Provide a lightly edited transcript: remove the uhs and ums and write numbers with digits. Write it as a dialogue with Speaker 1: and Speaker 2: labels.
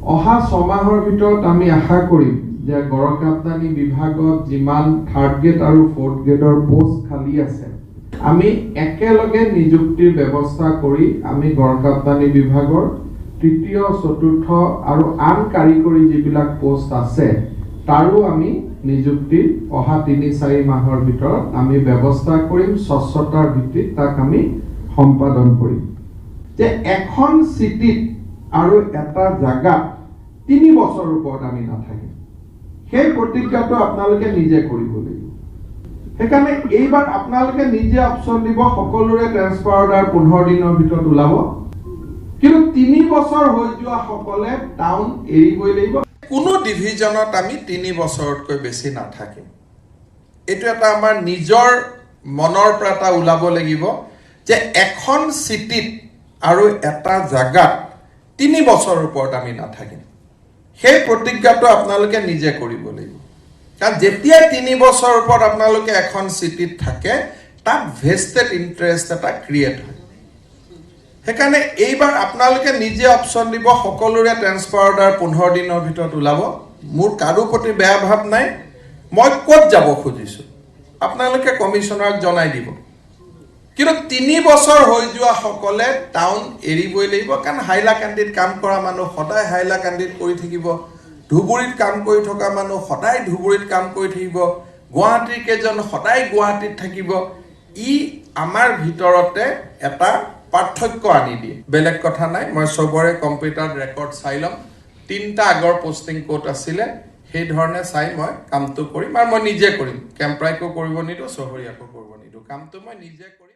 Speaker 1: অহা 6 মাহৰ ভিতৰত আমি আশা কৰিম যে গড়কাপ্তানি বিভাগত যিমান থাৰ্ড গ্ৰেড আৰু ফ'ৰ্থ গ্ৰেডৰ পোষ্ট খালী আছে, আমি একেলগে নিযুক্তিৰ ব্যৱস্থা কৰি আমি গড়কাপ্তানি বিভাগৰ তৃতীয়, চতুৰ্থ আৰু আন কাৰিকৰী যিবিলাক পোষ্ট আছে, তাৰো আমি নিযুক্তিৰ অহা 3-4 মাহৰ ভিতৰত আমি ব্যৱস্থা কৰিম। স্বচ্ছতাৰ ভিত্তিত তাক আমি সম্পাদন কৰিম যে এখন চিটিত আৰু এটা জাগাত 3 বছৰৰ ওপৰত আমি নাথাকিম। সেই প্ৰতিজ্ঞাটো আপোনালোকে নিজে কৰিব লাগিব। সেইকাৰণে এইবাৰ আপোনালোকে নিজে অপশ্যন দিব। সকলোৰে ট্ৰেন্সফাৰ অৰ্ডাৰ 15 দিনৰ ভিতৰত ওলাব, কিন্তু 3 বছৰ হৈ যোৱা সকলে টাউন এৰিবই লাগিব।
Speaker 2: কোনো ডিভিজনত আমি 3 বছৰতকৈ বেছি নাথাকিম। এইটো এটা আমাৰ নিজৰ মনৰ পৰা এটা ওলাব লাগিব যে এখন চিটিত আৰু এটা জাগাত 3 বছৰৰ ওপৰত আমি নাথাকিম। সেই প্ৰতিজ্ঞাটো আপোনালোকে নিজে কৰিব লাগিব। কাৰণ যেতিয়াই 3 বছৰৰ ওপৰত আপোনালোকে এখন চিটিত থাকে, তাত ভেষ্টেড ইণ্টাৰেষ্ট এটা ক্ৰিয়েট হয়। সেইকাৰণে এইবাৰ আপোনালোকে নিজে অপশ্যন দিব। সকলোৰে ট্ৰেন্সফাৰ অৰ্ডাৰ 15 দিনৰ ভিতৰত ওলাব। মোৰ কাৰো প্ৰতি বেয়া ভাৱ নাই। মই ক'ত যাব খুজিছোঁ, আপোনালোকে কমিশ্যনাৰক জনাই দিব। কিন্তু 3 বছৰ হৈ যোৱা সকলে টাউন এৰিবই লাগিব। কাৰণ হাইলাকান্দিত কাম কৰা মানুহ সদায় হাইলাকান্দিত কৰি থাকিব, ধুবুৰীত কাম কৰি থকা মানুহ সদায় ধুবুৰীত কাম কৰি থাকিব, গুৱাহাটীৰ কেইজন সদায় গুৱাহাটীত থাকিব। ই আমাৰ ভিতৰতে এটা পাৰ্থক্য আনি দিয়ে, বেলেগ কথা নাই। মই চবৰে কম্পিউটাৰত ৰেকৰ্ড চাই ল'ম, তিনিটা আগৰ পষ্টিং ক'ত আছিলে, সেই ধৰণে চাই মই কামটো কৰিম আৰু মই নিজে কৰিম। কেম্প্ৰাইকো কৰিব নিদিওঁ, চহৰীয়াকো কৰিব নিদিওঁ। কামটো মই নিজে কৰিম।